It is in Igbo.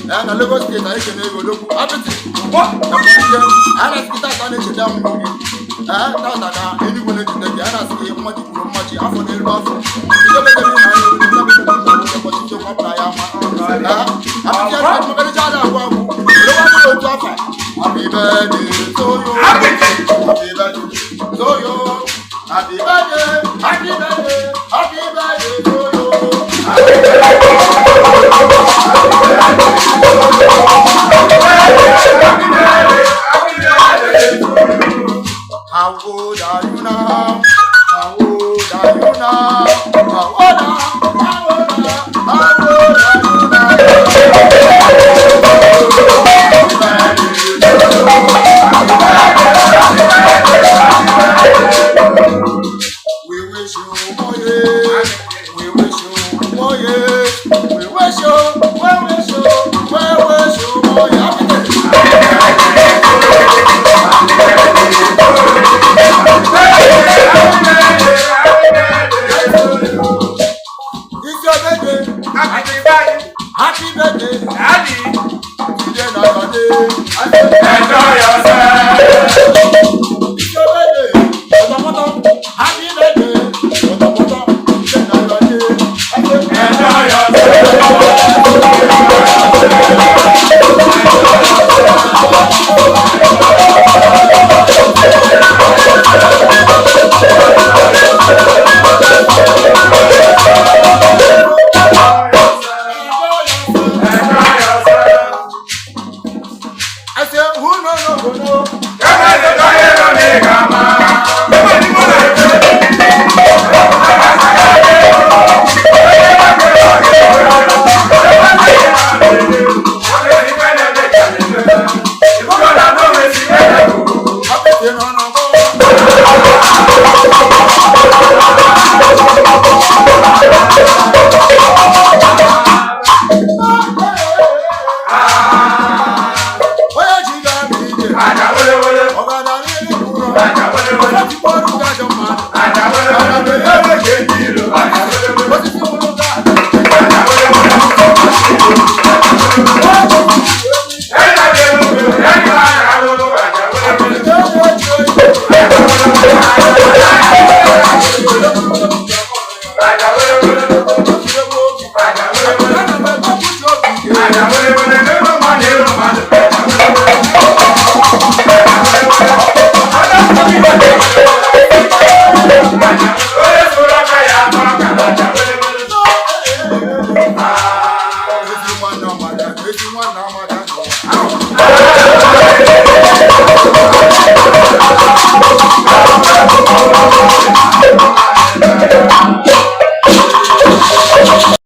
Na Lagos State anyị kene ego odogwu apịtị na mmalite a na-asị tata na-echeta m gị ee tata ka enigwe na-echeta gị a na-asị gị mmaji kwuru mmaji afọ n'elu afọ ihe metere na anyị ụbọchị nchekwa pụra ya ama apịtị ya mmekarịcha ada agwụ agwụ were nwa otu afa. Happy birthday to you. Happy birthday to you. Happy birthday, happy birthday, happy birthday to you. Happy birthday. How old are you now? How old are you now? How old are, how old are, how old are you now? We wish you more years. We wish you more years. We wish you, we wish you, we wish you more years. Happy day. It's your birthday. Happy birthday. Today na your day.